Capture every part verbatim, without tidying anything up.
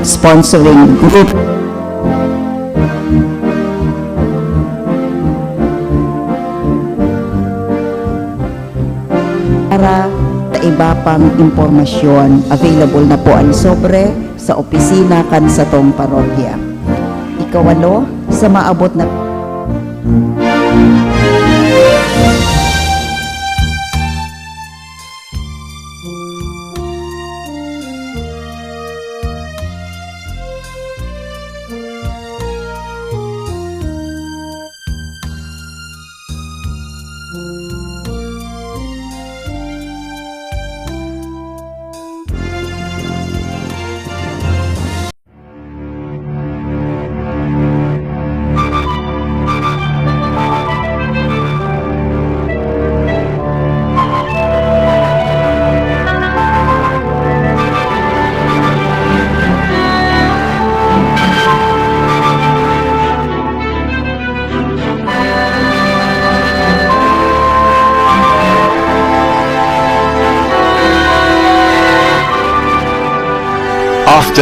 sponsoring group. Para sa iba pang impormasyon, available na po an sobre sa opisina kan satong parokya. Ikawalo, sa maabot na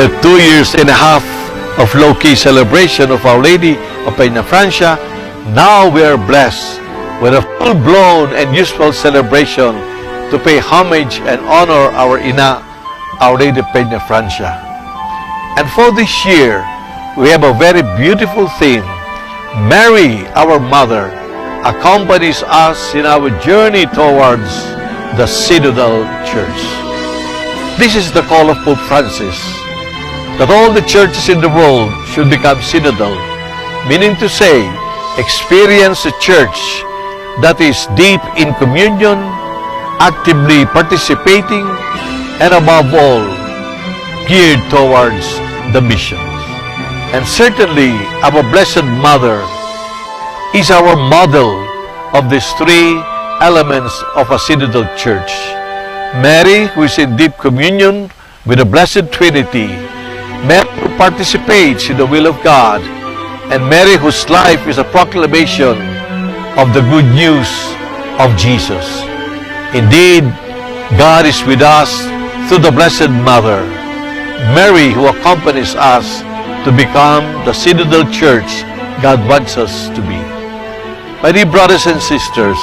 After two years and a half of low-key celebration of Our Lady of Peñafrancia, now we are blessed with a full-blown and useful celebration to pay homage and honor our Ina, Our Lady of Peñafrancia. And for this year, we have a very beautiful theme. Mary, our Mother, accompanies us in our journey towards the Synodal Church. This is the call of Pope Francis, that all the churches in the world should become synodal, meaning to say, experience a church that is deep in communion, actively participating, and above all, geared towards the mission. And certainly, our Blessed Mother is our model of these three elements of a synodal church. Mary, who is in deep communion with the Blessed Trinity, Mary who participates in the will of God, and Mary whose life is a proclamation of the good news of Jesus. Indeed, God is with us through the Blessed Mother, Mary, who accompanies us to become the synodal church God wants us to be. My dear brothers and sisters,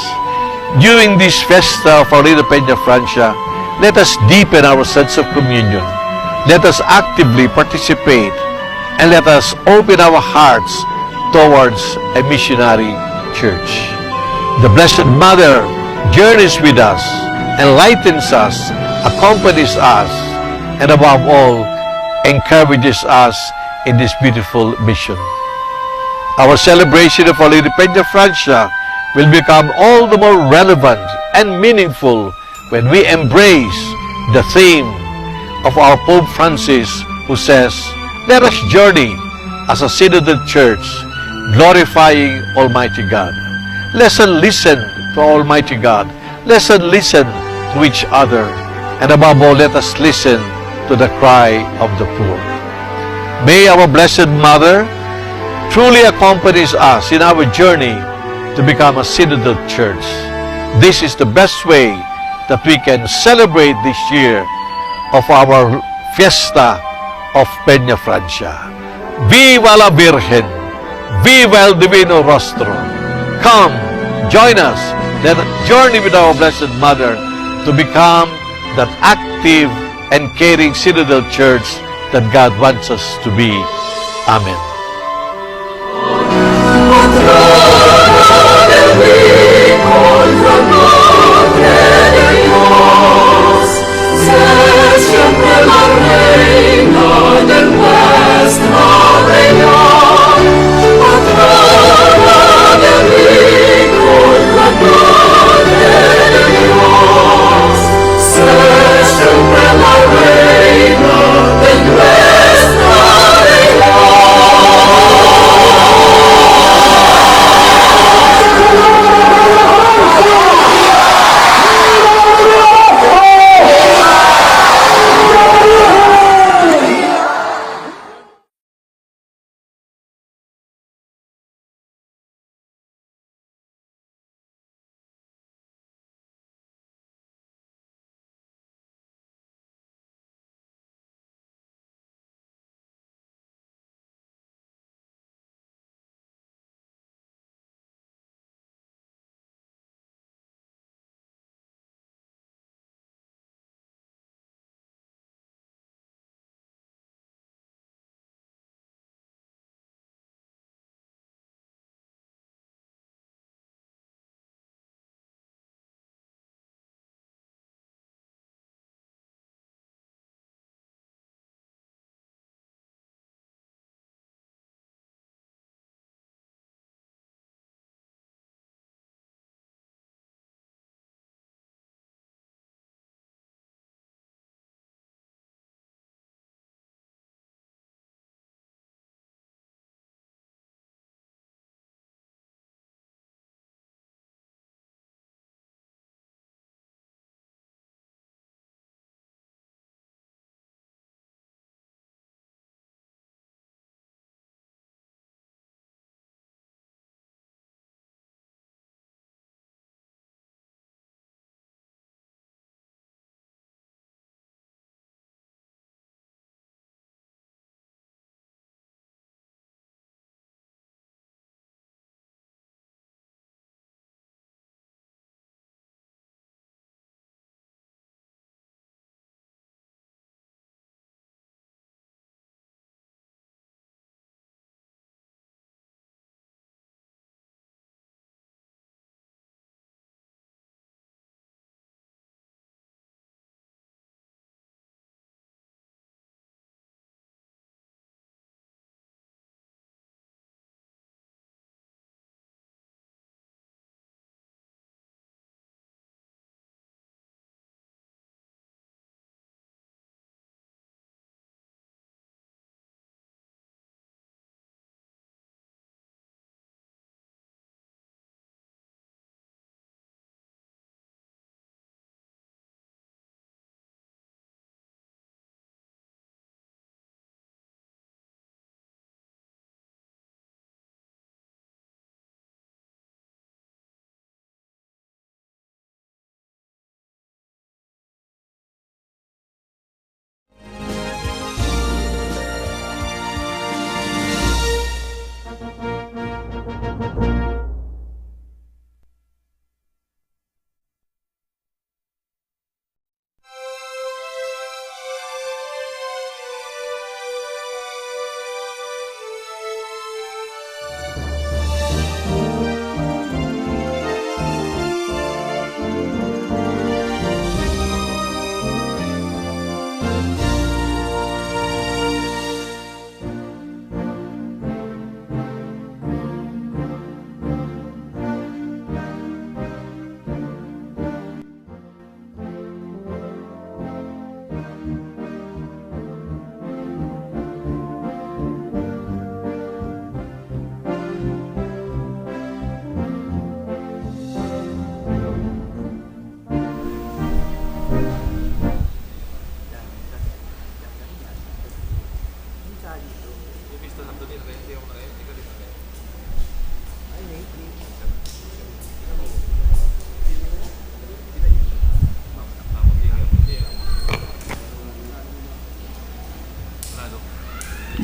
during this fiesta of Our Lady Peñafrancia, let us deepen our sense of communion. Let us actively participate, and let us open our hearts towards a missionary church. The Blessed Mother journeys with us, enlightens us, accompanies us, and above all, encourages us in this beautiful mission. Our celebration of Our Lady Peñafrancia will become all the more relevant and meaningful when we embrace the theme of our Pope Francis, who says, "Let us journey as a synodal church, glorifying Almighty God." Let us listen to Almighty God. Let us listen to each other. And above all, let us listen to the cry of the poor. May our Blessed Mother truly accompanies us in our journey to become a synodal church. This is the best way that we can celebrate this year of our fiesta of Peñafrancia. Viva la Virgen! Viva el Divino Rostro! Come, join us. Let us journey with our Blessed Mother to become that active and caring synodal church that God wants us to be. Amen.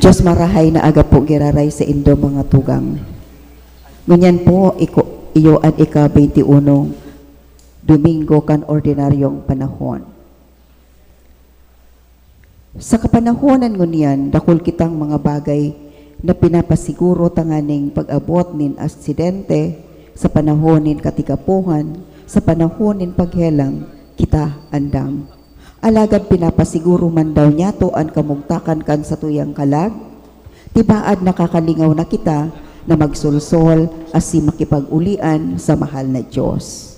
Diyos marahay na aga po giraray saindo, mga tugang. Ngunyan po, iko-, iyo an ika-twenty-one Domingo kan ordinaryong panahon. Sa kapanahonan ngunyan, dakul kitang mga bagay na pinapasiguro tanganing pag-abot nin aksidente, sa panahon nin katigapohan, sa panahon nin paghelang, kita andam. Alagad pinapasiguro man daw niyato an kamugtakan kan satuyang kalag? Tibaad nakakalingaw na kita na magsolsol asin makipag-ulian sa mahal na Diyos.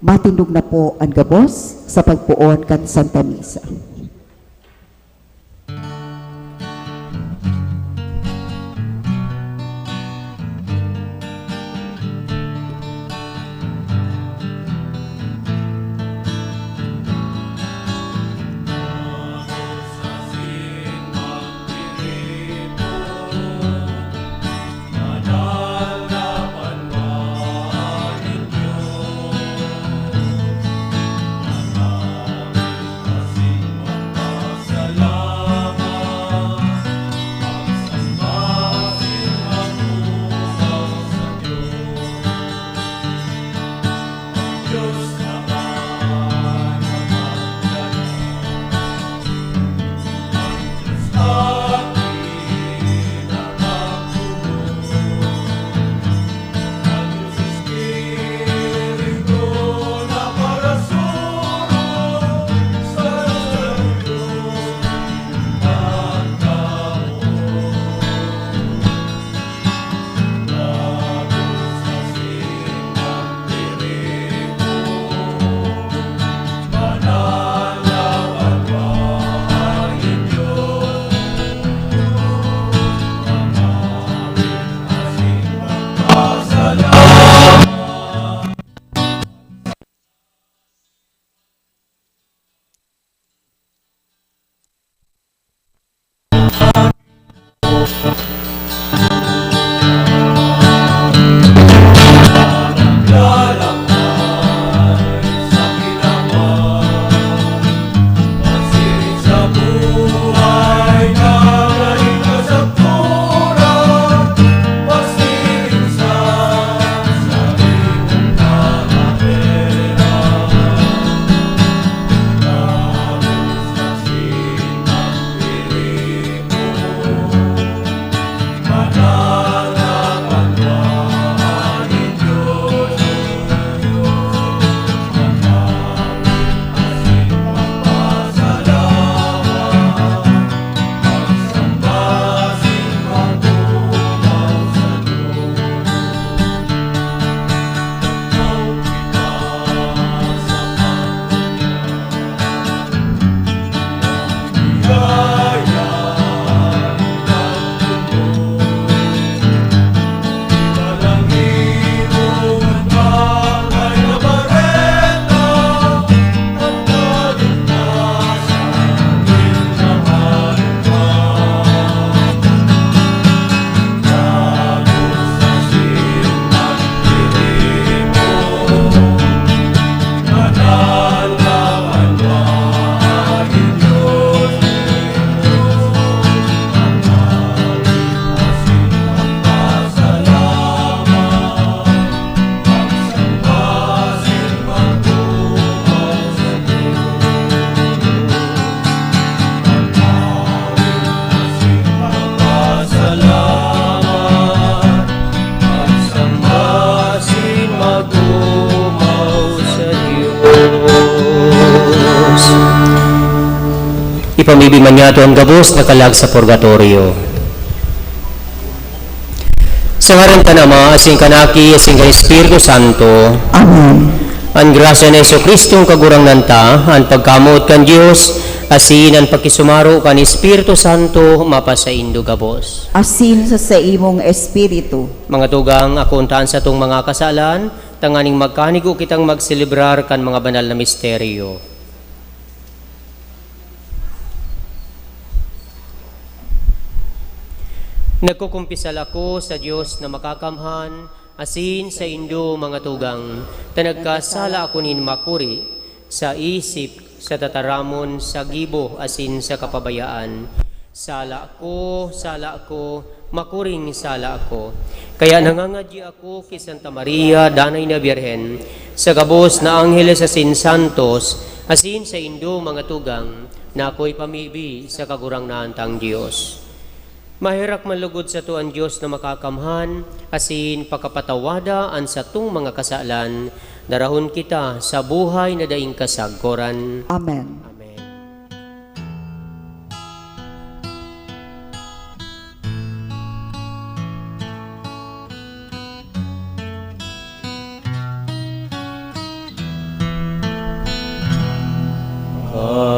Matindog na po an gabos sa pagpoon kan Santa Misa. Ipamibi man niyato an gabos na kalag sa purgatorio. Sa ngaran kan Ama, asin kan Aki, asin kan Espiritu Santo. Amen. An grasya ni Jesu-Cristo, an Kagurangnan ta, an pagkamoot kan Dios, asin an pakisumaro kan Espiritu Santo, mapasaindo gabos. Asin sa saimong espiritu. Mga tugang, akoon ta an satong mga kasalan, tanganing magkanigo kitang magselebrar kan mga banal na misteryo. Nagkukumpisal ako sa Dios na makakamhan, asin saindo, mga tugang, ta nagkasala ako nin makuri, sa isip, sa tataramon, sa gibo, asin sa kapabayaan. Sala ko, sala ko, makuring sala ko. Kaya nangangadyi ako ki Santa Maria, Danay na Birhen, sa gabos na angheles asin santos, asin saindo mga tugang, na ako'y pamibi sa Kagurangnan tang Dios. Maherak man lugod sato an Dios na Makakamhan, asin pakapatawada an satong mga kasalan, darahon kita sa buhay na daing kasagkoran. Amen. Amen.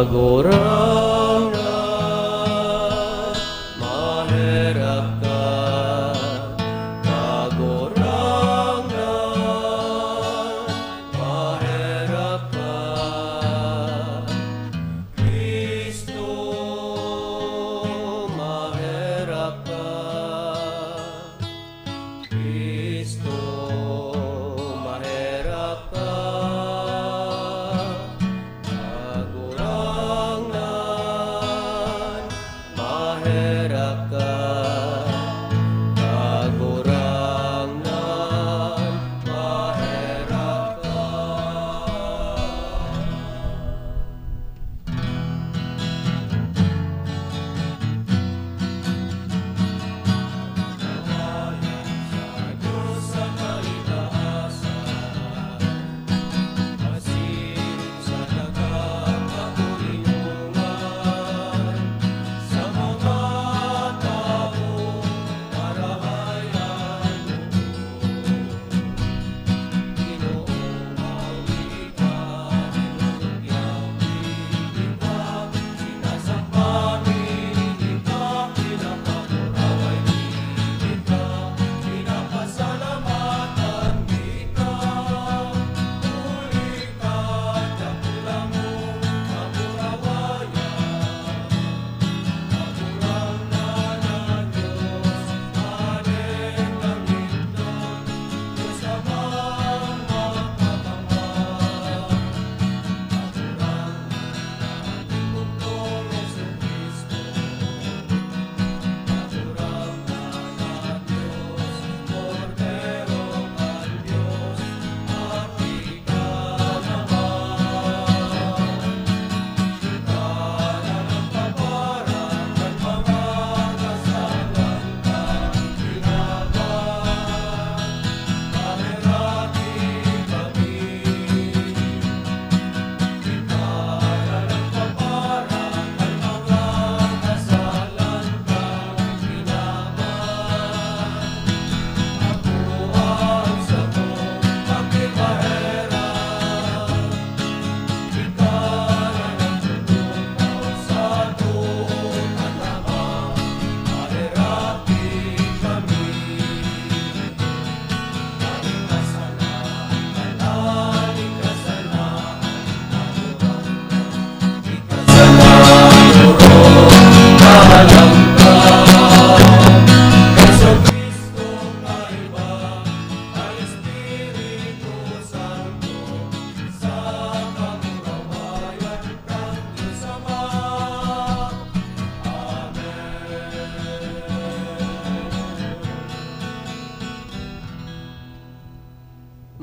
Kagurangnan, maherak ka. Kagurangnan, maherak ka. Cristo, maherak ka. Cristo, maherak ka. Kagurangnan, maherak ka. Kagurangnan, maherak ka.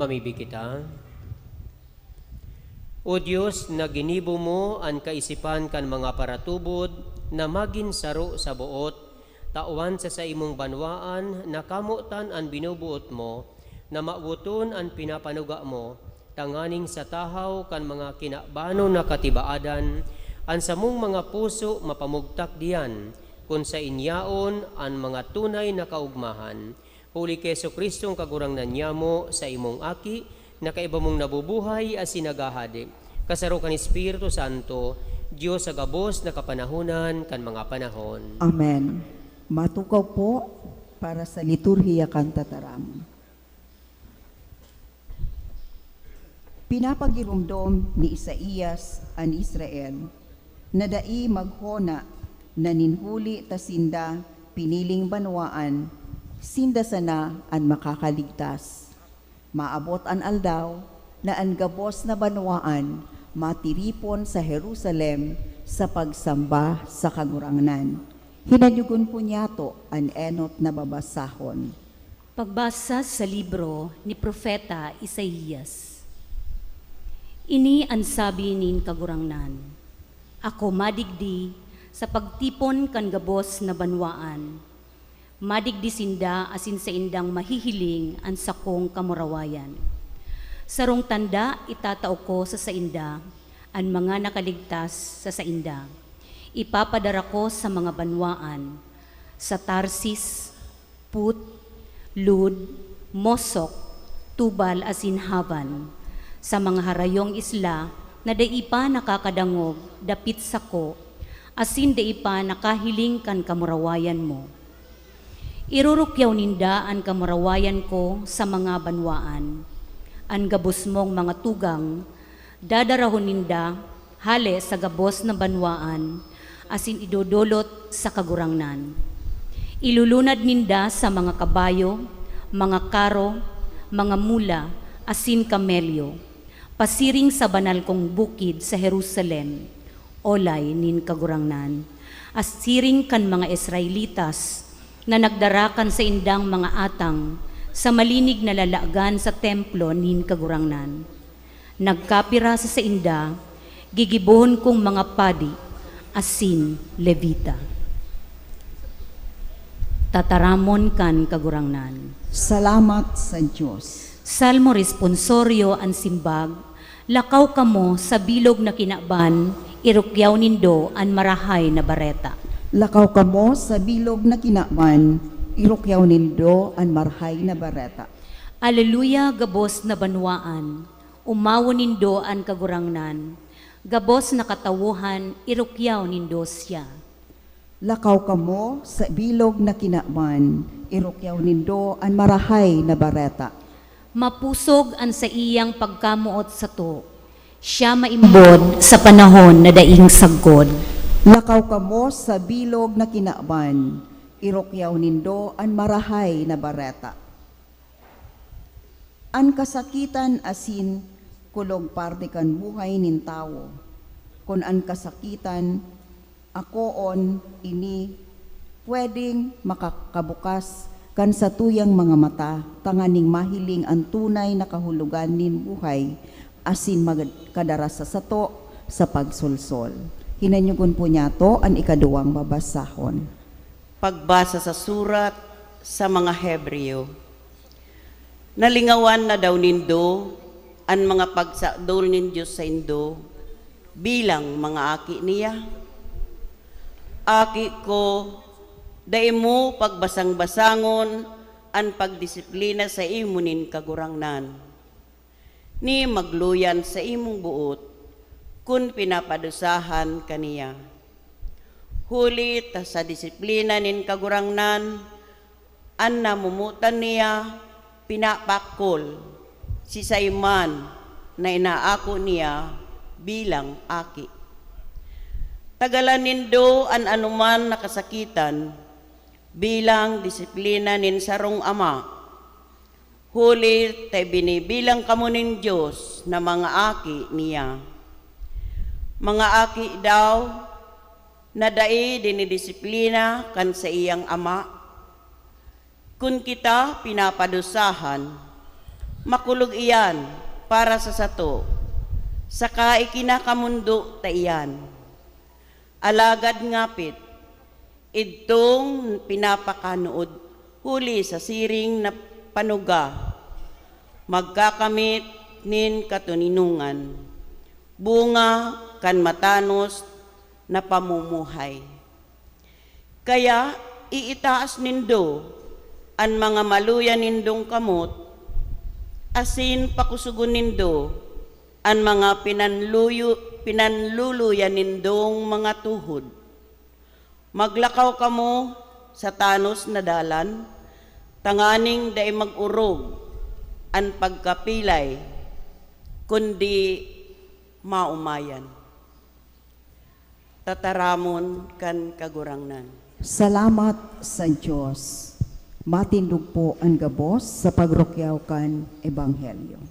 Mamibi kita. O Dios, na ginibo mo an kaisipan kan mga paratubod na magin saro sa boot, tawan sa saimong banwaan na kamotan an binubuot mo, na mawoton an pinapanuga mo, tanganing sa tahaw kan mga kinabanon na katibaadan, an samong mga puso mapamugtak diyan, kun saen yaon an mga tunay na kaogmahan. Huli ki Jesu-Cristong Kagurangnan nyamo, saimong Aki, na kaiba mong nabubuhay asin naghahade, kasaro kan Espiritu Santo, Dios sa gabos na kapanahonan kan mga panahon. Amen. Matukaw po para sa liturhiya kan tataram. Pinapagiromdom ni Isaias an Israel na dai maghona na nin huli ta sinda piniling banwaan, sinda sana an makakaligtas. Maabot an aldaw na an gabos na banwaan matiripon sa Jerusalem sa pagsamba sa Kagurangnan. Hinanyugon po niyato an enot na babasahon. Pagbasa sa libro ni Propeta Isaias. Ini an sabi nin Kagurangnan, "Ako madigdi sa pagtipon kan gabos na banwaan. Madigdi sinda asin saindang mahihiling an sakong kamurawayan. Sarong tanda itatao ko sa sainda, an mga nakaligtas sa sainda. Ipapadara ko sa mga banwaan, sa Tarsis, Put, Lud, Mosok, Tubal asin Havan, sa mga harayong isla na dai pa nakakadangog dapit sako, asin dai pa nakahiling kan kamurawayan mo. Irurukyaw ninda an kamurawayan ko sa mga banwaan. An gabos mong mga tugang, dadarahon ninda hale sa gabos na banwaan, asin idodolot sa Kagurangnan. Ilulunad ninda sa mga kabayo, mga karo, mga mula, asin kamelyo, pasiring sa banal kong bukid sa Jerusalem, olay nin Kagurangnan, asin siring kan mga Israelitas na nagdara kan saindang mga atang sa malinig na lalagan sa templo nin Kagurangnan. Nagkapira sa sainda, gigibohon kong mga padi asin Levita. Tataramon kan Kagurangnan." Salamat sa Dios. Salmo Responsorio an simbag, "Lakaw kamo sa bilog na kinaban, irukyaw nindo an Marahay na Bareta." Lakaw kamo sa bilog na kinaban, irukyaw nindo an Marahay na Bareta. Aleluya, gabos na banwaan, umawon nindo an Kagurangnan, gabos na katawohan, irukyaw nindo siya. Lakaw kamo sa bilog na kinaban, irukyaw nindo an Marahay na Bareta. Mapusog an saiyang pagkamoot sato, siya maimbod sa panahon na daing sagkod. Lakaw kamo sa bilog na kinaban, irukyaw nindo an Marahay na Bareta. An kasakitan asin kulog parte kan buhay nin tawo. Kun an kasakitan akoon ini pwedeng makakabukas kan satuyang mga mata tanganing mahiling an tunay na kahulogan nin buhay asin magkadara sa sato sa pagsolsol. Hinanyugon po niyato an ikaduwang babasahon. Pagbasa sa surat sa mga Hebreo. Nalingawan na daw nindo an mga pagsadol nin Dios saindo bilang mga aki niya? Aki ko, dai mo pagbasang-basangon an pagdisiplina sa imo nin Kagurangnan, ni magluyan sa imong boot kun pinapadusahan ka niya. Huli ta sa disiplina nin Kagurangnan, an namomotan niya pinapakol, siisay man na inaako niya bilang aki. Tagalan nindo an anoman na kasakitan bilang disiplina nin sarong ama, huli ta binibilang kamo nin Dios na mga aki niya. Mga aki daw na dai dinidisiplina kan saiyang ama, kun kita pinapadusahan, makulog iyan para sa sato, saka ikinakamondo ta iyan. Alagad ngapit, idtong pinapakanuod huli sa siring na panuga, magkakamit nin katoninongan, bunga kan matanos na pamumuhay. Kaya iitaas nindo an mga maluya nindong kamot, asin pakusogon nindo an mga pinanluyo-, pinanluluya nindong mga tuhod. Maglakaw kamo sa tanos na dalan, tanganing dai mag-orog an pagkapilay, kundi maomayan. Tataramon kan Kagurangnan. Salamat sa Dios. Matindog po an gabos sa pagrukyaw kan Ebanghelyo.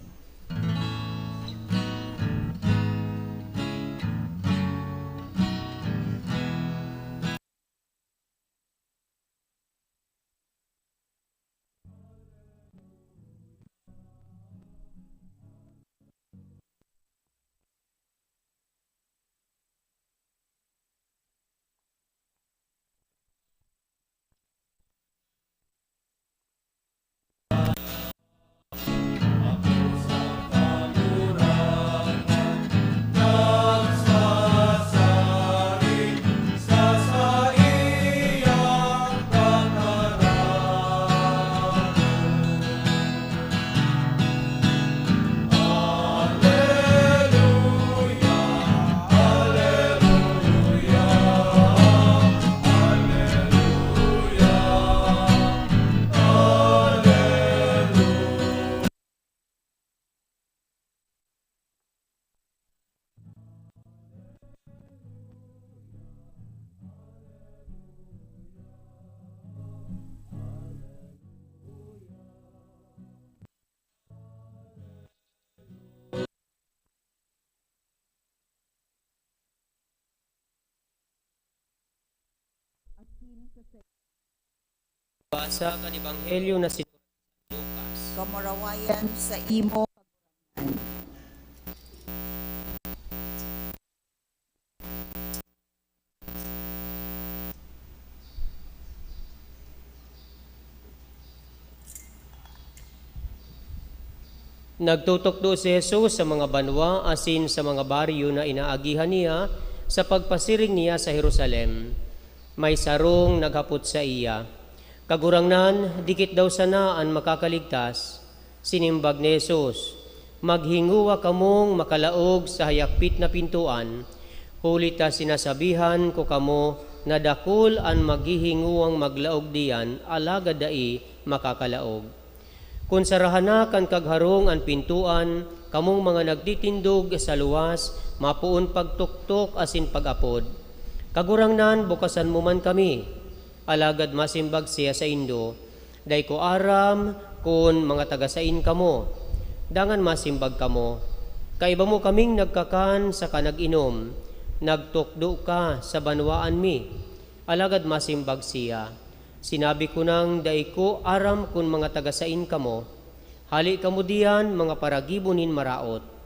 Basa kan Ebanghelyo na sinurat ni Lucas. Kamurawayan sa imo, Kagurangnan. Nagtutukdo si Jesus sa mga banwa asin sa mga baryo na inaagihan niya sa pagpasiring niya sa Jerusalem. May sarong naghapot saiya, "Kagurangnan, dikit daw sana an makakaligtas?" Sinimbag ni Jesus, "Maghingowa kamong makalaog sa hayakpit na pintoan, huli ta sinasabihan ko kamo na dakul an maghihingowang maglaog diyan, alagad dai makakalaog. Kun sarahan na kan kagharong an pintoan, kamong mga nagtitindog sa luwas mapoon pagtuktok asin pag-apod, 'Kagurangnan, bukasan mo man kami.' Alagad masimbag siya saindo, 'Dai ko aram kun mga taga saen kamo.' Dangan masimbag kamo, 'Kaiba mo kaming nagkakan saka nag-inom, nagtukdo ka sa banwaan mi.' Alagad masimbag siya, 'Sinabi ko nang dai ko aram kun mga taga saen kamo. Hale kamo diyan, mga paragibo nin maraot.'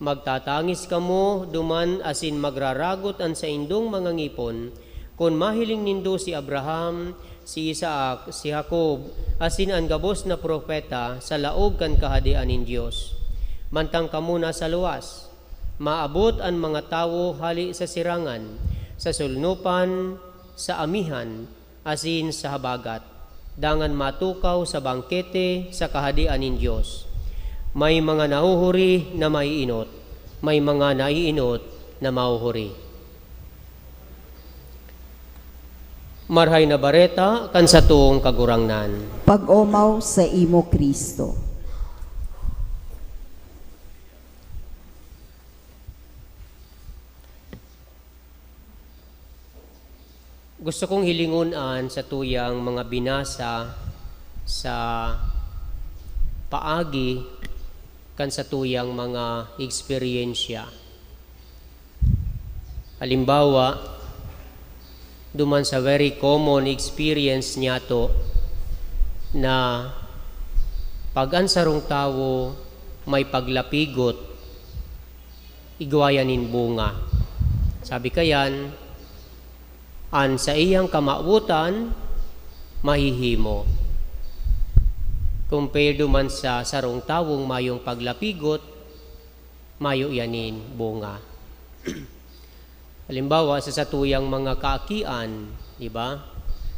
Magtatangis kamo duman asin magraragot an saindong mga ngipon, kun mahiling nindo si Abraham, si Isaac, si Jacob, asin an gabos na propeta sa laog kan Kahadean nin Dios. Mantang kamo nasa luwas, maabot an mga tawo hale sa sirangan, sa solnopan, sa amihan, asin sa habagat, dangan matukaw sa bangkete sa Kahadean nin Dios. May mga nahuhuri na maiinot, may mga naiinot na mahuhuri." Marahay na Bareta kan satong Kagurangnan. Pag-omaw sa imo, Cristo. Gusto kong hilingon an satuyang mga binasa sa paagi kan satuyang mga eksperyensya. Halimbawa, duman sa very common experience niyato na pag an sarong tawo may paglapigot, igwa yan nin bunga. Sabi kayan, an saiyang kamawotan mahihimo. Compared man sa sarong tawong mayong paglapigot, mayo yan nin bunga. Halimbawa, sa satuyang mga kaakian, di ba?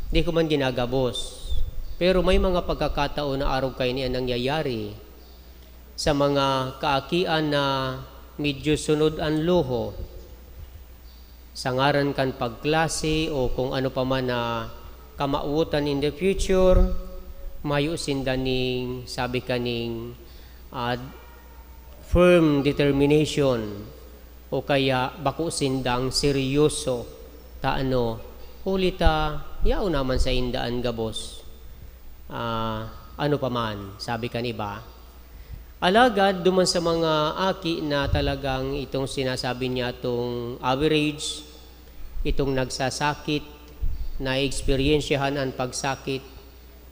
Di ko man ginagabos. Pero may mga pagkakataon na arog kaini an nangyayari. Sa mga kaakian na medyo sunod an luho, sa ngaran kan pagklase o kung ano pa man na kamawotan in the future, mayo sinda ning, sabi kaning, ah, firm determination o kaya bako sindang seryoso. Ta ano, huli ta yaon naman sainda an gabos. Ah, ano pa man, sabi kan iba. Alagad duman sa mga aki na talagang itong sinasabi niya, itong average, itong nagsasakit, naeeksperyensyahan an pagsakit,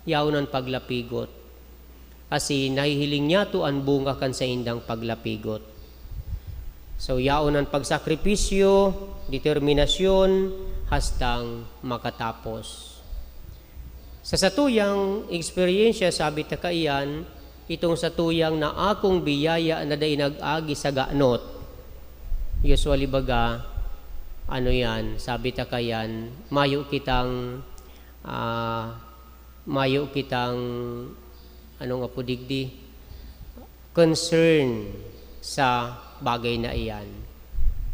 yaon an paglapigot. Asin nahihiling niyato an bunga kan saindang paglapigot. So, yaon an pagsakripisyo, determinasyon, hastang makatapos. Sa satuyang eksperyensya, sabi ta kaiyan, itong satuyang naakong biyaya na dai nag-agi sa ganot. Usually, baga, ano yan, sabi ta kaiyan, mayo kitang, ah, mayo kitang, ano nga po digdi, concern sa bagay na iyan.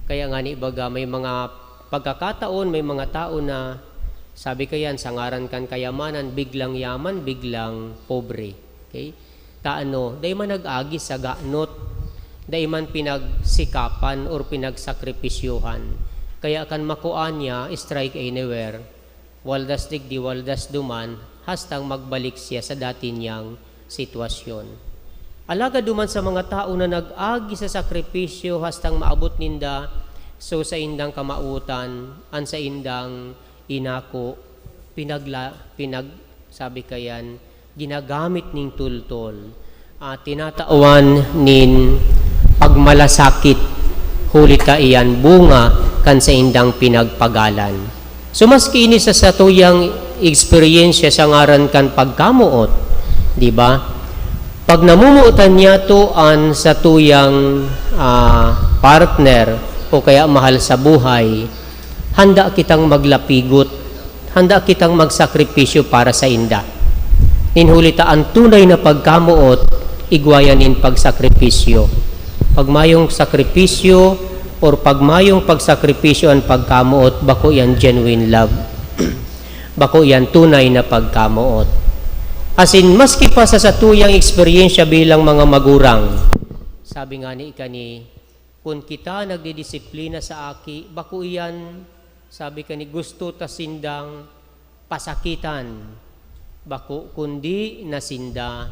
Kaya nga ni baga, may mga pagkakataon, may mga tao na sabi kayan, sa ngaran kan kayamanan, biglang yaman, biglang pobre. Okay? Ta ano, dai man nag-agi sa ganot, dai man pinagsikapan or pinagsakripisyohan. Kaya kan makua niya, strike anywhere. Waldas digdi, waldas duman, hastang magbalik siya sa dati niyang sitwasyon. Alagad duman sa mga tao na nag-agi sa sakripisyo hastang maabot ninda, so saindang kamawotan, an saindang inako, pinagla, pinag, sabi kayan, ginagamit ning tultol, ah, tinatawan nin pagmalasakit, huli ta iyan bunga kan saindang pinagpagalan. So, maski ini sa satuyang eksperyensya sa ngaran kan pagkamoot, di ba? Pag namumuotan niyato an satuyang, ah, partner o kaya mahal sa buhay, handa kitang maglapigot, handa kitang magsakripisyo para sainda. Nin huli ta an tunay na pagkamoot, igwa yan nin pagsakripisyo. Pag mayong sakripisyo or pag mayong pagsakripisyo an pagkamoot, bako yan genuine love. Bako yan tunay na pagkamoot. Asin, maski pa sa satuyang eksperyensya bilang mga magurang, sabi nga ni kani, kun kita nagdidisiplina sa aki, bako iyan, sabi kani, gusto ta sindang pasakitan, bako kundi na sinda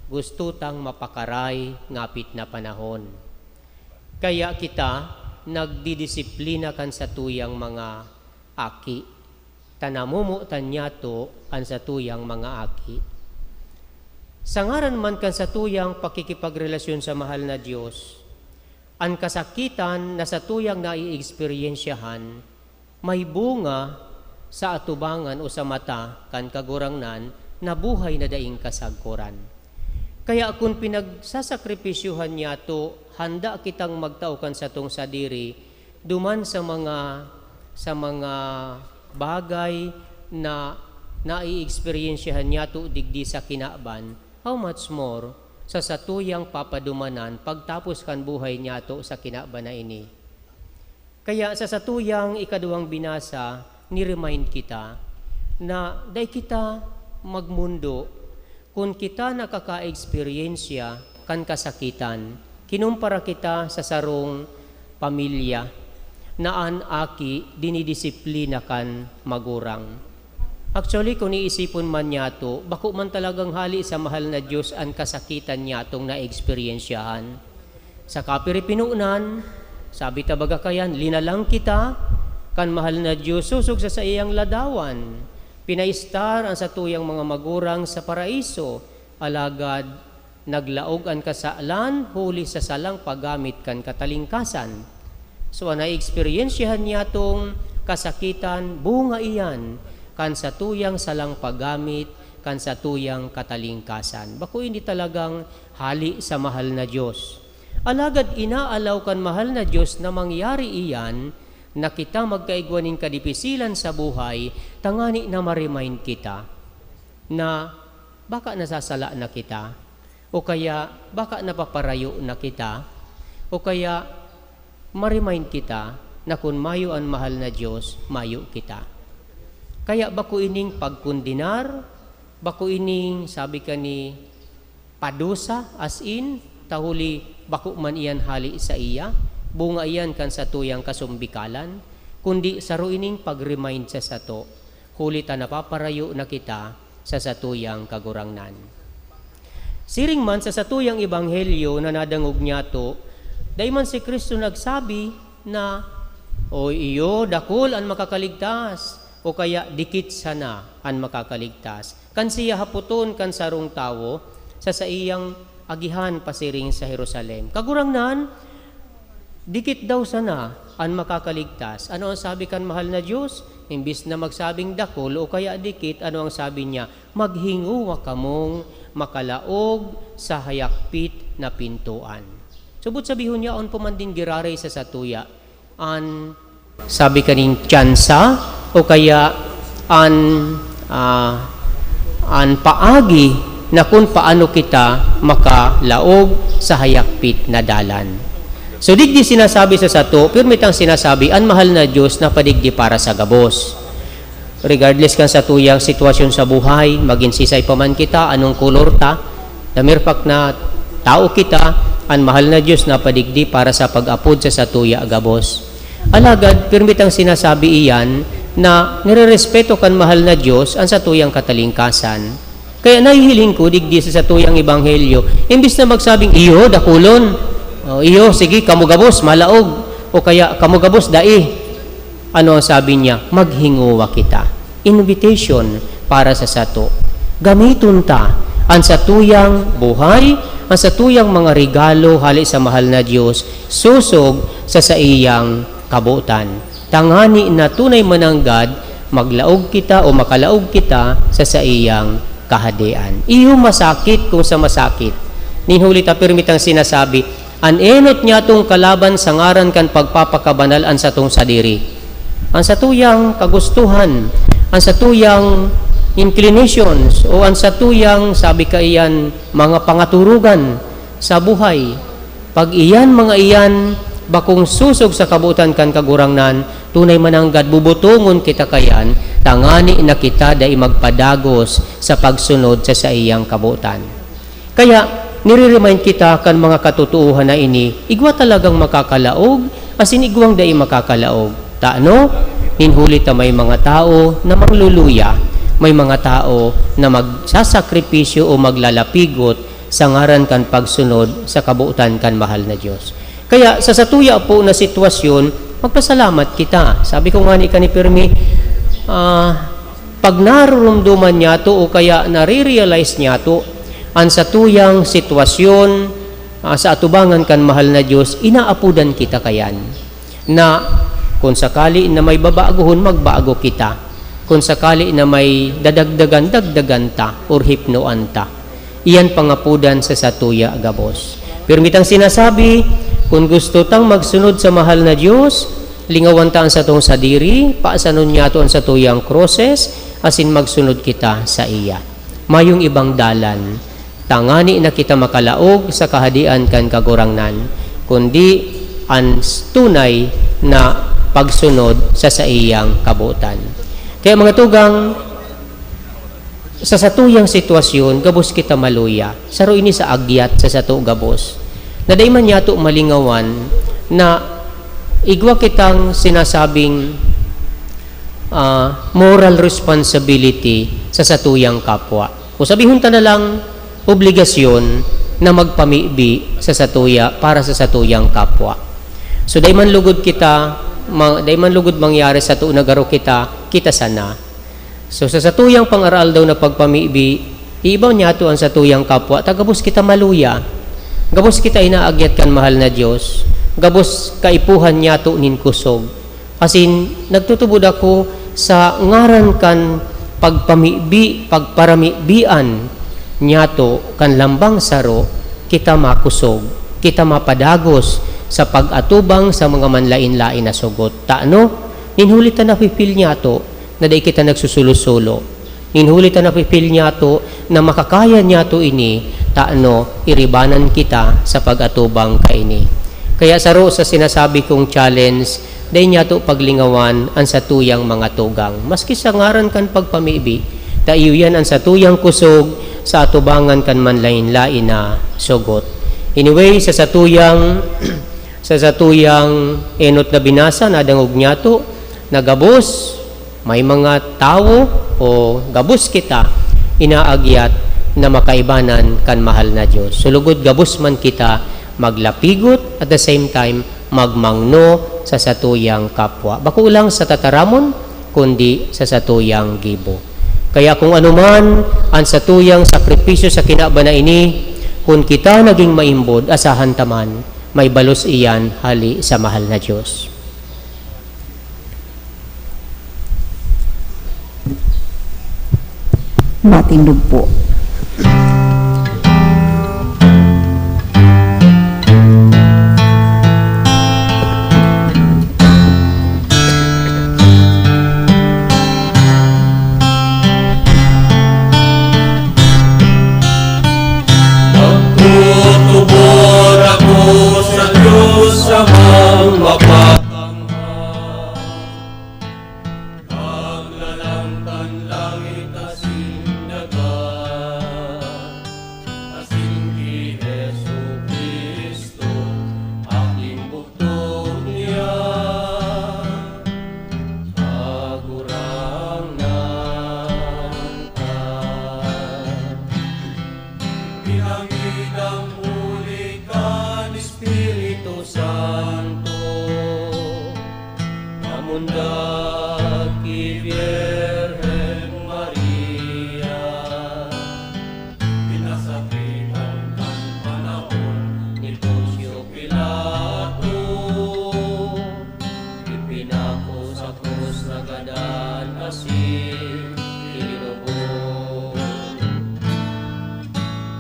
gusto tang mapakaray ngapit na panahon. Kaya kita nagdidisiplina kan satuyang mga aki, ta namomotan niyato an satuyang mga aki. Sa ngaran man kan satuyang pakikipagrelasyon sa mahal na Dios, an kasakitan na satuyang naiexperyensyahan may bunga sa atubangan o sa mata kan Kagurangnan na buhay na daing kasagkoran. Kaya kun pinagsasakripisyuhan niyato, handa kitang magtao kan satong sadiri duman sa mga, sa mga bagay na naiexperyensyahan niyato digdi sa kinaban, how much more sa satuyang papadumanan pagtapos kan buhay niyato sa kinaban na ini. Kaya sa satuyang ikaduwang binasa, ni-remind kita na dai kita magmundo kun kita nakaka-eksperyensya kan kasakitan, kinumpara kita sa sarong pamilya na an aki dinidisiplina kan magurang. Actually, kun iisipon man niyato, bako man talagang hali sa mahal na Dios an kasakitan niyatong naeksperyensyahan. Sa kapiripinonan, sabi ta baga kayan, linalang kita kan mahal na Dios sosog sa saiyang ladawan. Pinaistar an satuyang mga magurang sa paraiso, alagad naglaog an kasalan huli sa salang paggamit kan katalingkasan. So, an naeksperyensyahan niyatong kasakitan, bunga iyan kan satuyang salang paggamit kan satuyang katalingkasan. Bako ini talagang hali sa mahal na Dios. Alagad inaalaw kan mahal na Dios na mangyari iyan, na kita magkaigwa nin kadipisilan sa buhay, tangani na ma-remind kita na baka nasasala na kita, o kaya baka napaparayo na kita, o kaya ma-remind kita na kun mayo an mahal na Dios, mayo kita. Kaya bako ining pagkondenar, bako ining, sabi kani, padusa, as in, ta huli bako man iyan hali saiya, bunga iyan kan satuyang kasumbikalan, kundi saro ining pag-remind sa sato, huli ta napaparayo na kita sa satuyang Kagurangnan. Siring man sa satuyang ebanghelyo na nadangog niyato, dai man si Cristo nagsabi na, "Oy, iyo, dakul an makakaligtas," o kaya, "Dikit sana an makakaligtas." Kan siya hapoton kan sarong tawo sa saiyang agihan pasiring sa Jerusalem, "Kagurangnan, dikit daw sana an makakaligtas." Ano ang sabi kan mahal na Dios? Imbis na magsabing dakul o kaya dikit, ano ang sabi niya? "Maghingowa kamong makalaog sa hayakpit na pintoan." Subot sabihon niya, aon pa man din giraray sa satuya an, sabi kaning, tsansa o kaya an, ah, an paagi na kun paano kita makalaog sa hayakpit na dalan. So, digdi sinasabi sa sato, pirmi tang sinasabi, an mahal na Dios napadigdi para sa gabos. Regardless kan satuyang sitwasyon sa buhay, magin sisay pa man kita, anong kolor ta, namirpak na tao kita, an mahal na Dios napadigdi para sa pag-apod sa satuya gabos. Alagad, pirmi tang sinasabi iyan na nirerespeto kan mahal na Dios an satuyang katalingkasan. Kaya nahihiling ko digdi sa satuyang ebanghelyo, imbis na magsabing, "Iyo, dakulon. O, iyo, sige, kamo gabos, malaog." O kaya, "Kamo gabos, dai." Ano ang sabi niya? "Maghingowa kita." invitation para sa sato. Gamiton ta an satuyang buhay, an satuyang mga regalo hale sa mahal na Dios, sosog sa saiyang kabotan. Tangani na tunay mananggad, maglaog kita o makalaog kita sa saiyang Kahadean. Iyo masakit kung sa masakit. Nin huli ta pirmi tang sinasabi, an enot nyatong kalaban sa ngaran kan pagpapakabanal an satong sadiri. An satuyang kagustuhan, an satuyang inclinations, o an satuyang, sabi kaiyan, mga pangaturugan sa buhay. Pag iyan, mga iyan, bakong sosog sa kabotan kan Kagurangnan, tunay mananggad bubutongon kita kayan, tangani na kita dai magpadagos sa pagsunod sa saiyang kabotan. Kaya, nire-remind kita kan mga katotoohan na ini, igwa talagang makakalaog, asin igwang dai makakalaog. Tano, nin huli ta may mga tawo na mangluluya, may mga tawo na magsasakripisyo o maglalapigot sa ngaran kan pagsunod sa kabotan kan mahal na Dios. Kaya, sa satuya po na sitwasyon, magpasalamat kita. Sabi ko ngani kani pirmi, ah, pag narurumduman nyato o kaya nare-realize nyato an satuyang sitwasyon, ah, sa atubangan kan mahal na Dios, inaapodan kita kayan na kun sakali na may babagohon, magbago kita. Kun sakali na may dadagdagan, dagdagan ta or hipnoan ta. Iyan pangapodan sa satuya gabos. Pirmi tang sinasabi, kun gusto tang magsunod sa mahal na Dios, lingawan ta an satong sadiri, paasanon nyato an satuyang kroses, asin magsunod kita saiya. Mayong ibang dalan, tangani na kita makalaog sa Kahadean kan Kagurangnan, kundi an tunay na pagsunod sa saiyang kabotan. Kaya, mga tugang, sa satuyang sitwasyon, gabos kita maluya. Saro ini sa agyat sa sato gabos, na dai man nyato malingawan na igwa kitang sinasabing, ah, moral responsibility sa satuyang kapwa. O sabihon ta na lang, obligasyon na magpamibi sa satuya para sa satuyang kapwa. So, dai man lugod kita, ma-, dai man lugod mangyari sato na garo kita, kita sana. So, sa satuyang pang-aroaldaw na pagpamibi, iiba nyato an satuyang kapwa, ta gabos kita maluya. Gabos kita inaagyat kan mahal na Dios. Gabos kaipuhan nyato nin kusog. Asin, nagtutubod ako sa ngaran kan pagpamibi, pagparamibian nyato kan lambang saro, kita makusog, kita mapadagos sa pag-atubang sa mga manlaen-laen na sugot. Tano, nin huli ta nafi-feel nyato na dai kita nagsusulo-sulo. Nin huli ta nafi-feel nyato na makakaya nyato ini, tano, iribanan kita sa pag-atubang kaini. Kaya saro sa sinasabi kong challenge, dai nyato paglingawan an satuyang mga tugang. Maski sa ngaran kan pagpamibi, ta iyo yan an satuyang kusog sa atubangan kan manlaen-laen na sugot. Anyway, sa satuyang, sa satuyang enot na binasa, nadangog nyato na gabos, may mga tawo o gabos kita inaagyat na makaibanan kan mahal na Dios. Sulugod gabos man kita maglapigot, at the same time, magmangno sa satuyang kapwa. Bako lang sa tataramon, kundi sa satuyang gibo. Kaya kung anuman ang satuyang sakripisyo sa kinaban na ini, kun kita naging maimbod, asahan ta man, may balos iyan hali sa mahal na Dios. Matindog po. Nagtutubod ako sa Diyos Amang Mapagmahal. Paglalang kan langit asin daga, asin ki Jesu-Cristo, aking bugtong niya, Kagurangnan ta. Pinangidang huli kan Espiritu Santo, namundag ki Birhen asin kinubog.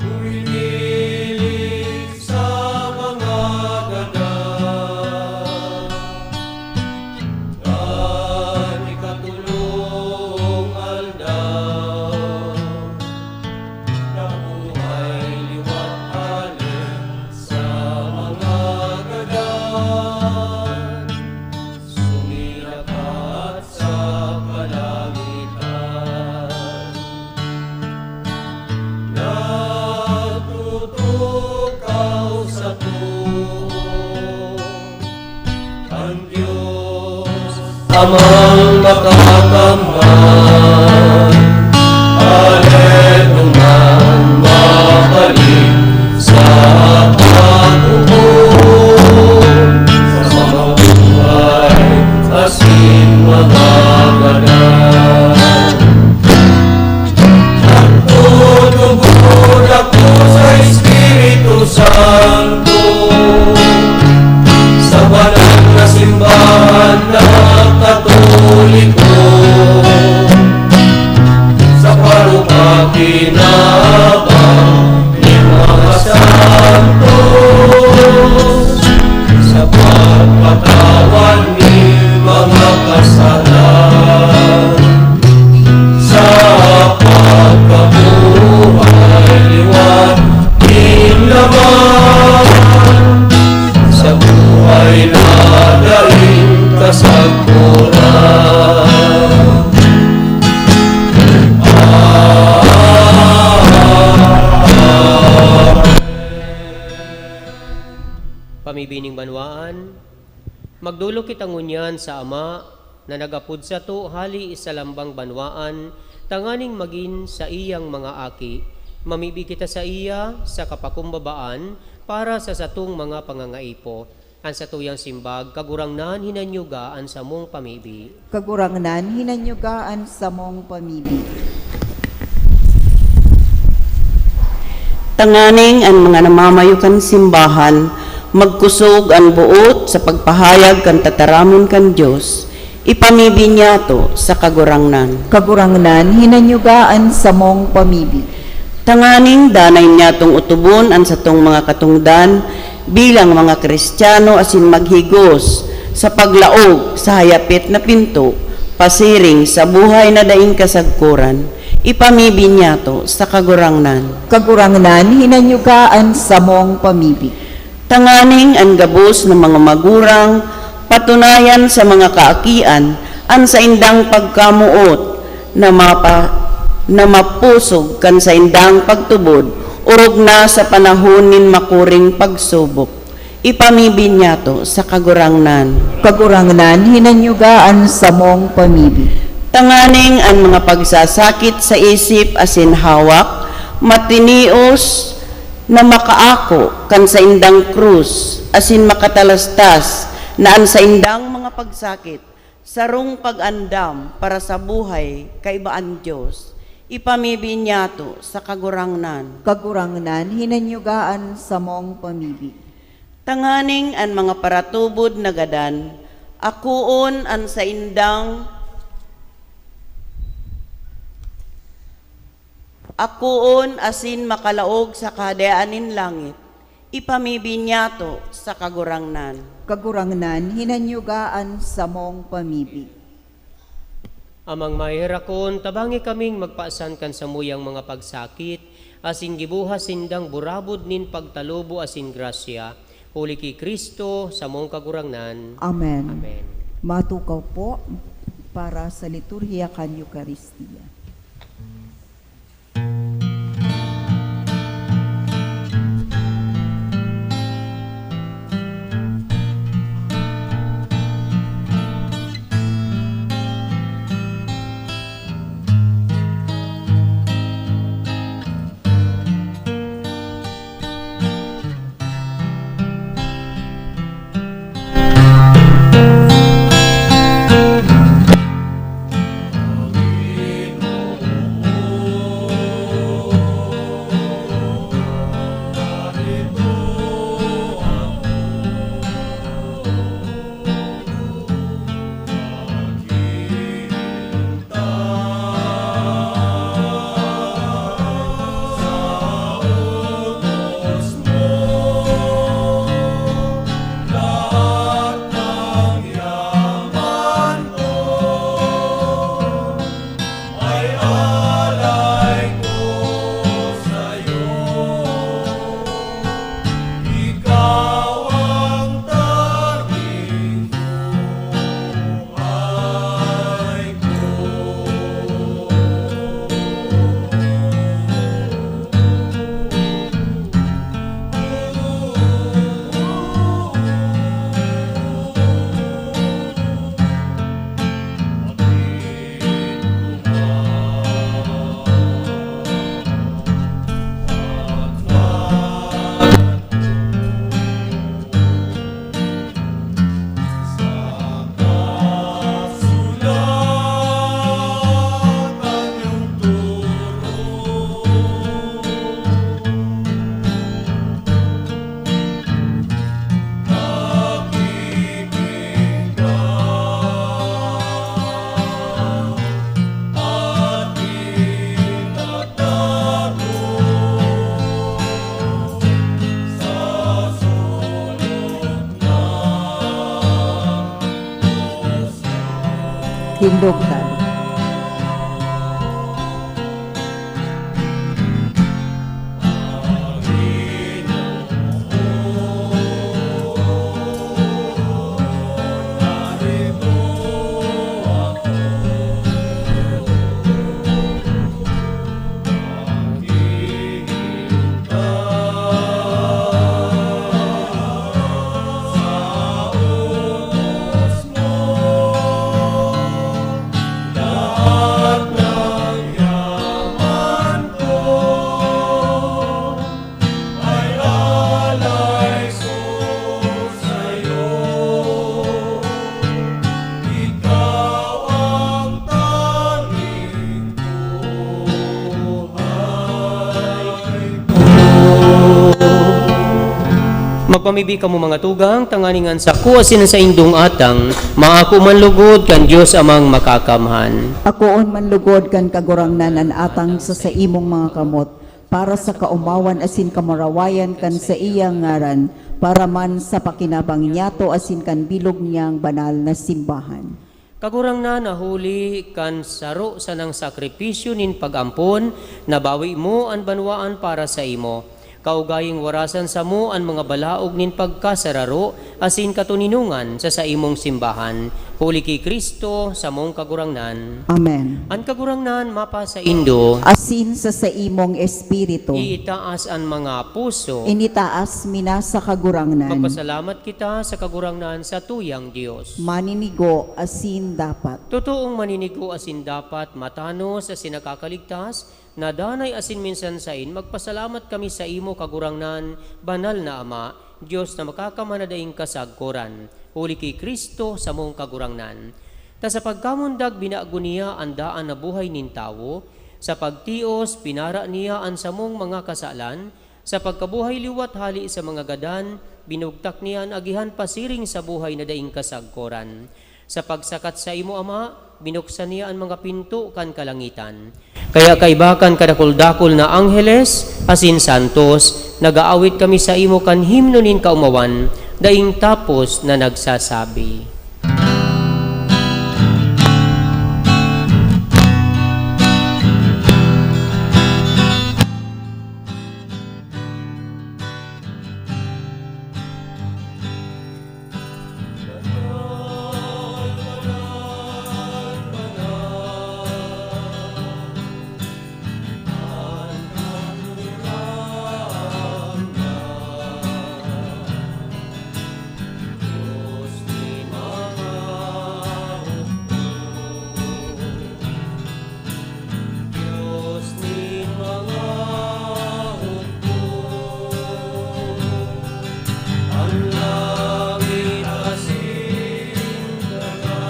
Humihiling sa mga gadan, kan ikatolong aldaw, nabuhay liwat hale sa mga gadan, sumirakat sa kalangitan. Nagtutukaw sa tuhod an Dios Amang Makakamhan. Hale duman mabalik sa paghukom sa mga buhay asin mga gadan. Nagtutubod ako sa Espiritu Santo, sa banal na simbahan na Katoliko, sa parumakinabang nin mga santos, sa pagpatawad nin mga kasalan, sa pagkabuhay liwat nin laman, sa buhay na daing kasagkoran. Pamibi nin banwaan, magdolok kita ngunyan sa Ama na nag-apod sato hali sa lambang banwaan, tanganing magin saiyang mga aki. Mamibi kita saiya sa kapakumbabaan para sa satong mga pangangaipo. An satuyang simbag, Kagurangnan, hinanyuga an samong pamibi. Kagurangnan, hinanyuga an samong pamibi. Tanganing an mga namamayo kan simbahan magkusog an boot sa pagpahayag kan tataramon kan Dios, ipamibi niyato sa Kagurangnan. Kagurangnan, hinanyuga an samong pamibi. Tanganing danay niyatong otobon an satong mga katongdan bilang mga Cristiano asin maghigos sa paglaog sa hayapit na pinto pasiring sa buhay na daing kasagkoran, ipamibi niyato sa Kagurangnan. Kagurangnan, hinanyuga an samong pamibi. Tanganing an gabos na mga magurang patunayan sa mga kaakian an saindang pagkamoot na mapa-, na mapusog kan saindang pagtubod, orog na sa panahon nin makuring pagsubok. Ipamibi niyato sa Kagurangnan. Kagurangnan, hinanyuga an samong pamibi. Tanganing an mga pagsasakit sa isip asin hawak matinios na makaako kan saindang krus asin makatalastas na an saindang mga pagsakit sarong pag-andam para sa buhay kaiba an Dios, ipamibi niyato sa Kagurangnan. Kagurangnan, hinanyuga an samong pamibi. Tanganing an mga paratubod na gadan akoon an saindang akoon asin makalaog sa Kahadean nin langit, ipamibi niyato sa Kagurangnan. Kagurangnan, hinanyuga an samong pamibi. Amang Maheherakon, tabangi kaming magpasan kan samuyang mga pagsakit, asin giboha sindang burabod nin pagtalubo asin grasya, huli ki Cristo, samong Kagurangnan. Amen. Amen. Matukaw po para sa liturhiya kan Eukaristia. Dugtan. Magpamibi kamo, mga tugang, tanganing an sako asin an saindong atang maako man lugod kan Dios Amang Makakamhan. Akoon man lugod kan Kagurangnan an atang sa saimong mga kamot, para sa kaomawan asin kamurawayan kan saiyang ngaran, para man sa pakinabang niyato asin kan bilog niyang banal na simbahan. Kagurangnan, na huli kan saro sanang sakripisyo nin pag-ampon, nabawi mo an banwaan para saimo. Kaugaying warasan samo an mga balaog nin pagkasararo asin katoninongan sa saimong simbahan, huli ki Cristo, samong Kagurangnan. Amen. An Kagurangnan mapasaindo. Asin sa saimong espiritu. Iitaas an mga puso. Initaas mi na sa Kagurangnan. Magpasalamat kita sa Kagurangnan, satuyang Dios. Maninigo asin dapat. Totoong maninigo asin dapat, matanos asin nakakaligtas, na danay asin minsan sain, magpasalamat kami saimo, Kagurangnan, Banal na Ama, Dios na makakamhan na daing kasagkoran, huli ki Cristo, samong Kagurangnan. Ta sa pagkamundag binago niya an daan na buhay nin tawo, sa pagtios, pinara niya an samong mga kasalan, sa pagkabuhay liwat hali sa mga gadan, binugtak niya an agihan pasiring sa buhay na daing kasagkoran. Sa pagsakat saimo, Ama, binuksan niya an mga pinto kan kalangitan. Kaya kaiba kan kadakul-dakul na angheles asin santos, nag-aawit kami saimo kan himno nin kaomawan, daing tapos na nagsasabi. Dios nin mga hukbo, an langit asin daga,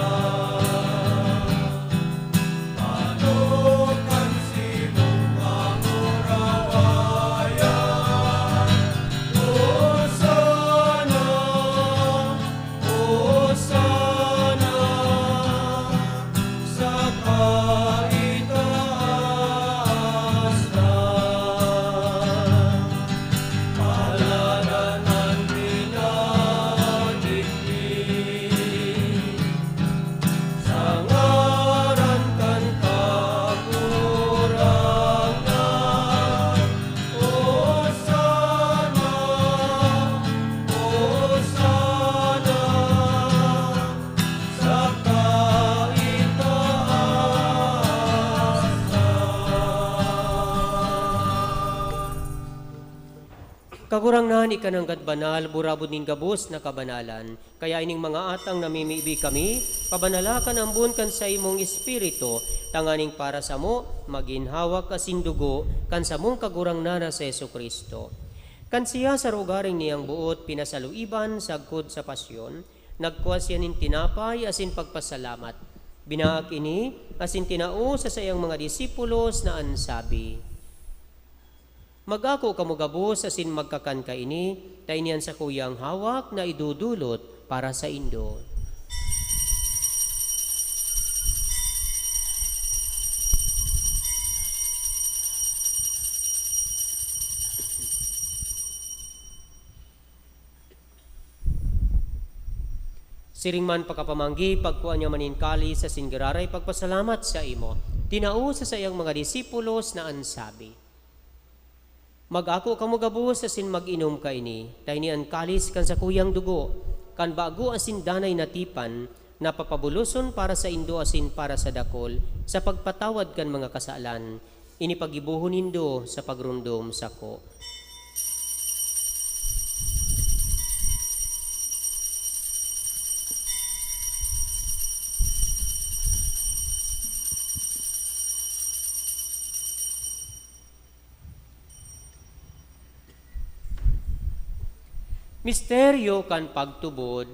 ano kan simong kamurawayan. Hosanna, Hosanna sa kaitaasan. Paladan an pinadigdi sa ngaran kan Kagurangnan. Hosanna, Hosanna sa kaitaasan. Kagurangnan, ika nanggad banal, burabod nin gabos na kabanalan. Kaya ining mga atang namimibi kami, pabanala kan ambon kan saimong Espiritu, tanganing para samo, magin hawak asin dugo kan samong Kagurangnan na si Jesu-Cristo. Kan siya sa rogaring niyang boot pinasaluiban sagkod sa pasyon, nagkua siya nin tinapay asin pagpasalamat. Binaak ini asin tinao sa saiyang mga disipulos na an sabi, "Mag-ako kamo gabos asin magkakan kaini, ta ini an sakuyang hawak na idodolot para saindo." Siring man pakapamanggi, pagkua niya man nin kalis asin giraray pagpasalamat saimo, tinao sa saiyang mga disipulos na an sabi, "Mag-ako kamo gabos asin mag-inom kaini. Ta ini an kalis kan sakuyang dugo, kan bago asin danay na tipan, na papabuloson para saindo asin para sa dakul, sa pagpatawad kan mga kasalan. Ini paggibohon nindo sa pagromdom sako." Misteryo kan pagtubod.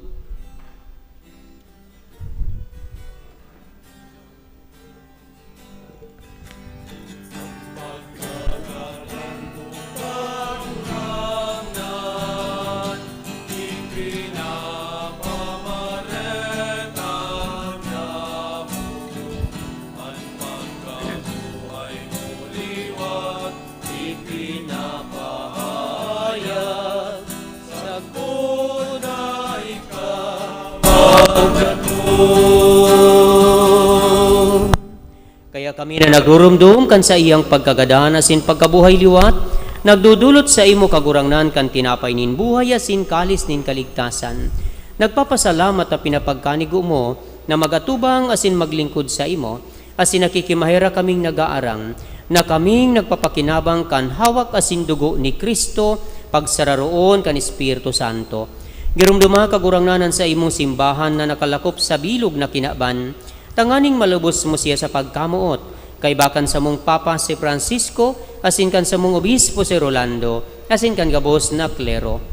Kaya kami na nagrurumdom kan saiyang pagkagadan asin pagkabuhay liwat, nagdodolot saimo, Kagurangnan, kan tinapay nin buhay asin kalis nin kaligtasan. Nagpapasalamat ta pinapagkanigo mo na mag-atubang asin maglingkod saimo, asin nakikimaherak kaming nag-aarang na kaming nagpapakinabang kan hawak asin dugo ni Cristo, pagsararoon kan Espiritu Santo. Giromdoma, Kagurangnan, an saimong simbahan na nakalakop sa bilog na kinaban, tanganing malubos mo siya sa pagkamoot, kaiba kan samong Papa si Francisco, asin kan samong Obispo si Rolando, asin kan gabos na klero.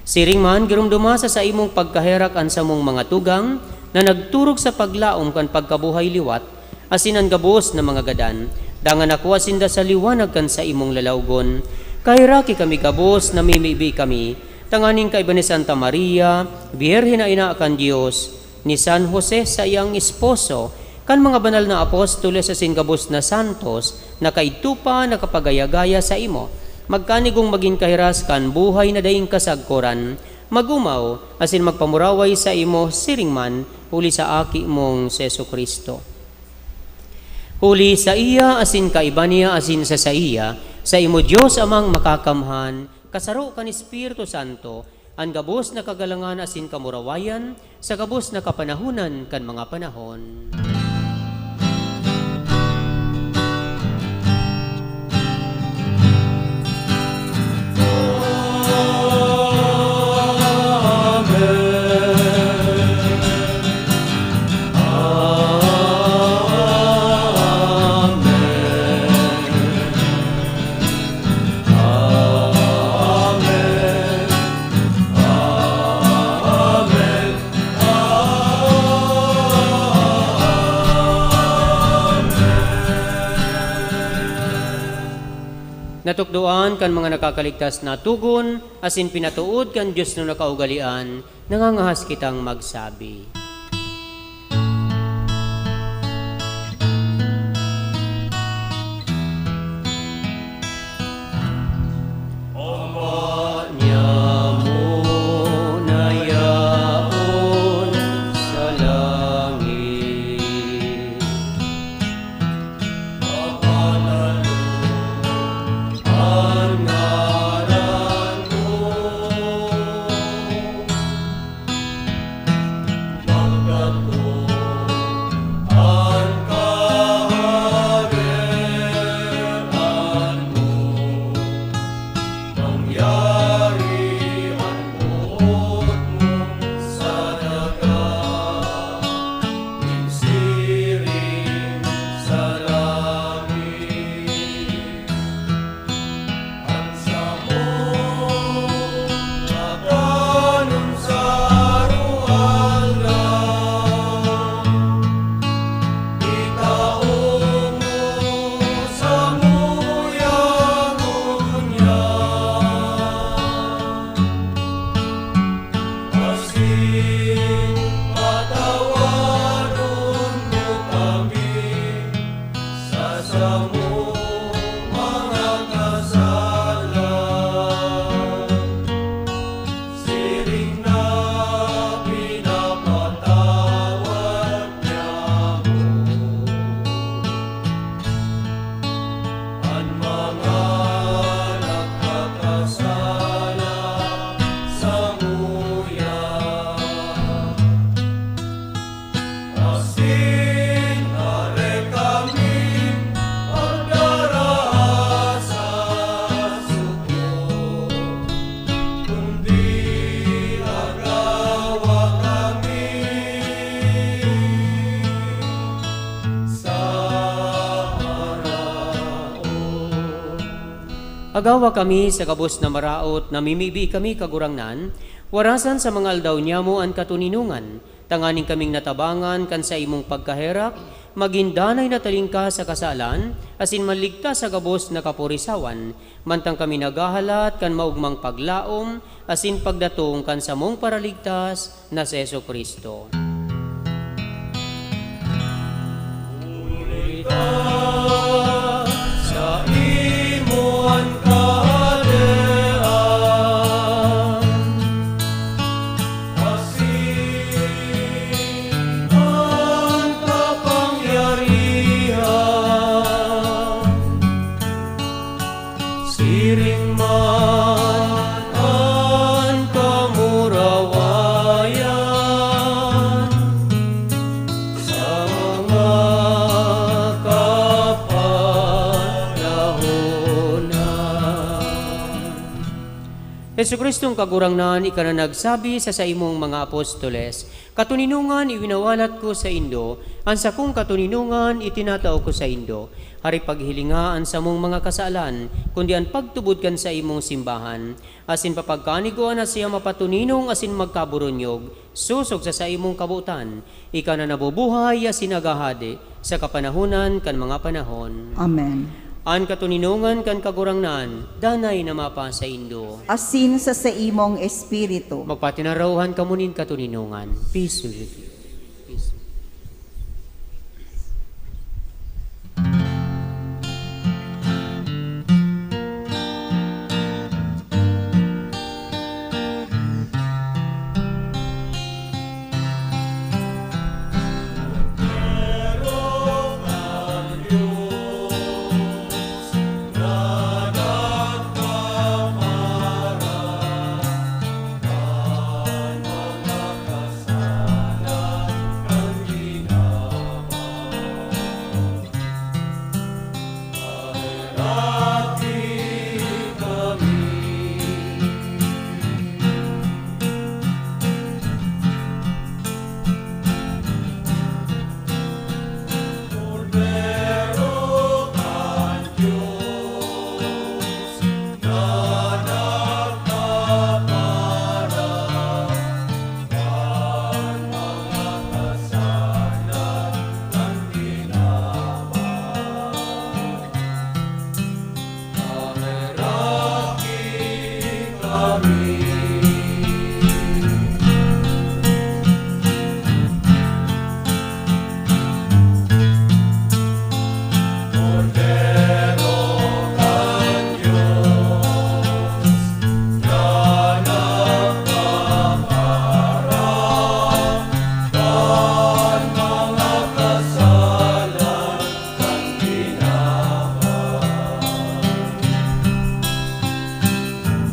Siring man, giromdoma sa saimong pagkaherak an samong mga tugang na nagturog sa paglaom kan pagkabuhay liwat, asin an gabos na mga gadan, dangan nakua sinda sa liwanag kan saimong lalawgon. Kaheraki kami gabos, namimibi kami, tanganing kaiba ni Santa Maria, Birhen na ina kan Dios, ni San Jose, saiyang esposo, kan mga banal na apostoles asin gabos na santos na kaidto pa nakapagaya-gaya saimo, magkanigong magin kahiras kan buhay na daing kasagkoran, mag-omaw asin magpamuraway saimo siring man huli sa Aki mong si Jesu-Cristo. Huli saiya asin kaiba niya asin sa saiya, saimo Dios Amang Makakamhan, kasaro kan Espiritu Santo, an gabos na kagalangan asin kamurawayan sa gabos na kapanahonan kan mga panahon. Natukdoan kan mga nakakaligtas na togon asin pinatood kan Dios na nakaugalean, nangangahas kitang magsabi. Ama niamo na yaon sa langit, mapanalo an ngaran mo. Magawa kami sa gabos na maraot, namimibi kami, Kagurangnan, warasan sa mga aldaw niyamo an katoninongan, tanganing kaming natabangan kan saimong pagkaherak, magin danay na talingka sa kasalan, asin maligtas sa gabos na kapurisawan, mantang kami naghahalat kan maogmang paglaom asin pagdatong kan samong Paraligtas na si Jesu-Cristo. Huli ka sa imo an kahadean, asin an kapangyarihan, siring man an kamurawayan sa mga kapanahonan. Jesu-Cristong Kagurangnan, ika na nagsabi sa saimong mga apostoles, "Katoninongan iwinawalat ko saindo, an sakong katoninongan itinatao ko saindo. Hari, paghilinga an samong mga kasalan, kundi an pagtubod kan saimong simbahan, asin papagkanigwa na siya mapatoninong asin magkaburunyog, sosog sa saimong kabotan. Ika na nabubuhay asin naghahade sa kapanahonan kan mga panahon." Amen. An katoninongan kan Kagurangnan, danay na mapasaindo. Asin sa saimong espiritu. Magpatinaraohan kamo nin katoninongan. Peace with you. Peace.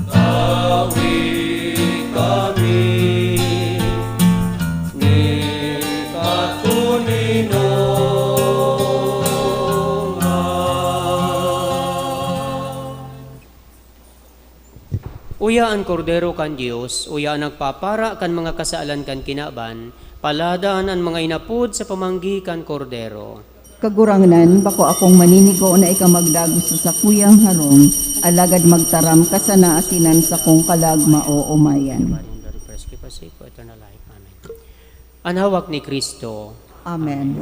Tawi kami ni katoninongan. Uya an Kordero kan Dios, uya an nagpapara kan mga kasalan kan kinaban, paladan an mga inapod sa pamanggi kan Kordero. Kagurangnan, bako akong maninigo na ika magdagos sa sakuyang harong, alagad magtaram ka sana asin an sakong kalag maoomayan. An hawak ni Cristo. Amen.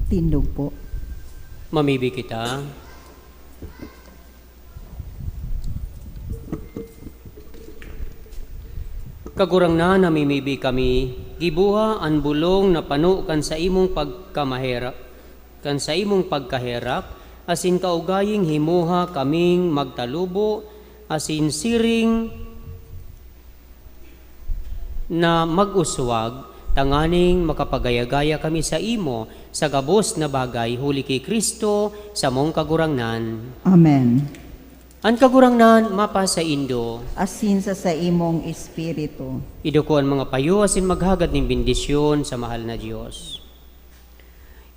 Tindog po. Mamibi kita. Kagurangnan, namimibi kami, giboha an bolong na pano kan saimong pagkamaherak, kan saimong pagkaherak, asin kaugaying himoha kaming magtalubo asin siring na mag-uswag, tanganing makapagaya-gaya kami saimo sa gabos na bagay, huli ki Cristo, samong Kagurangnan. Amen. An Kagurangnan mapasaindo. Asin sa saimong espiritu. Iduko an mga payo asin maghagad nin bendisyon sa mahal na Dios.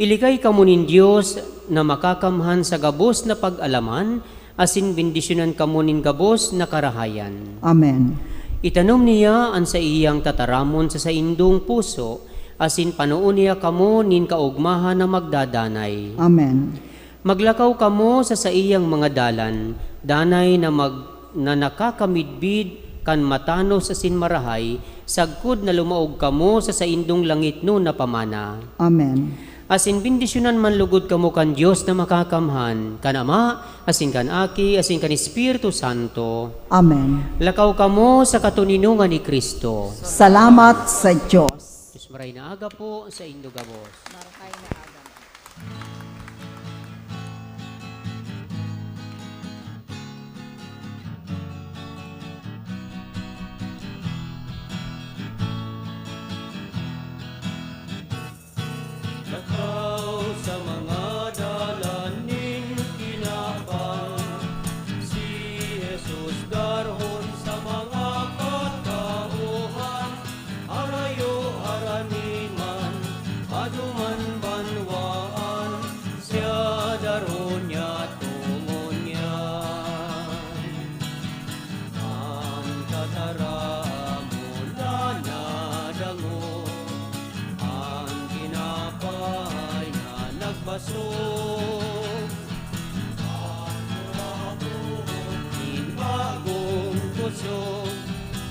Ilikay kamo nin Dios na makakamhan sa gabos na pag-alaman asin bendisyonan kamo nin gabos na karahayan. Amen. Itanom niya an saiyang tataramon sa saindong puso, asin panoon niya kamo nin kaogmahan na magdadanay. Amen. Maglakaw kamo sa saiyang mga dalan, danay na mag-, na nakakamidbid kan matanos asin marahay, sagkod na lumaog kamo sa saindong langitnon na pamana. Amen. Asin bendisyonan man logod kamo kan Dios na Makakamhan, kan Ama, asin kan Aki, asin kan Espiritu Santo. Amen. Lakaw kamo sa katoninongan ni Cristo. Salamat sa Dios. Diyos maray na aga po sa indo gabos. Maray na aga. Lakaw sa mga dalan nin kinaban, si Jesus darhon sa mga katauhan, harayo harani man, paduman banwaan, siya darhon niya tungon niya. An tataramon na nadangog, an tinapay na nagbasog, an kurakuhon nin bagong kusog,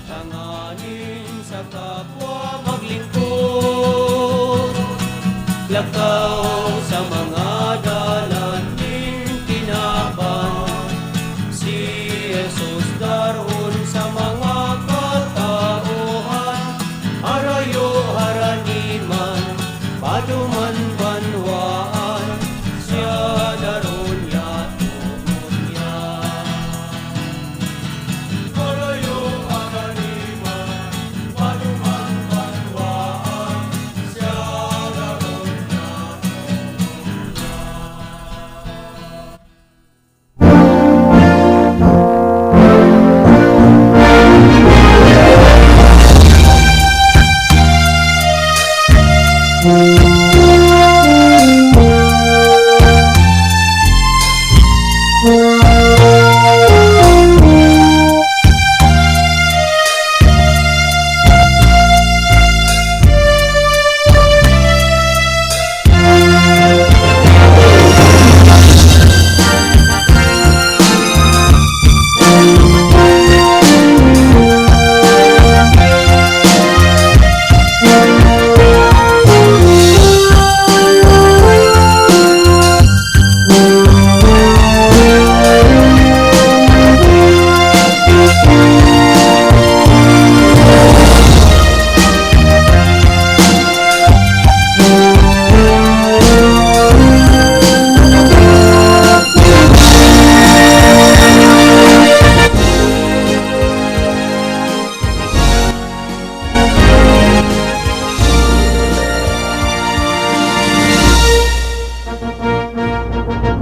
tanganing sa kapwa maglingkod. Lakaw sa mga dalan nin kinaban, si Jesus darhon sa mga katauhan, harayo harani man, paduman banwaan, siya darhon niya tungon niya.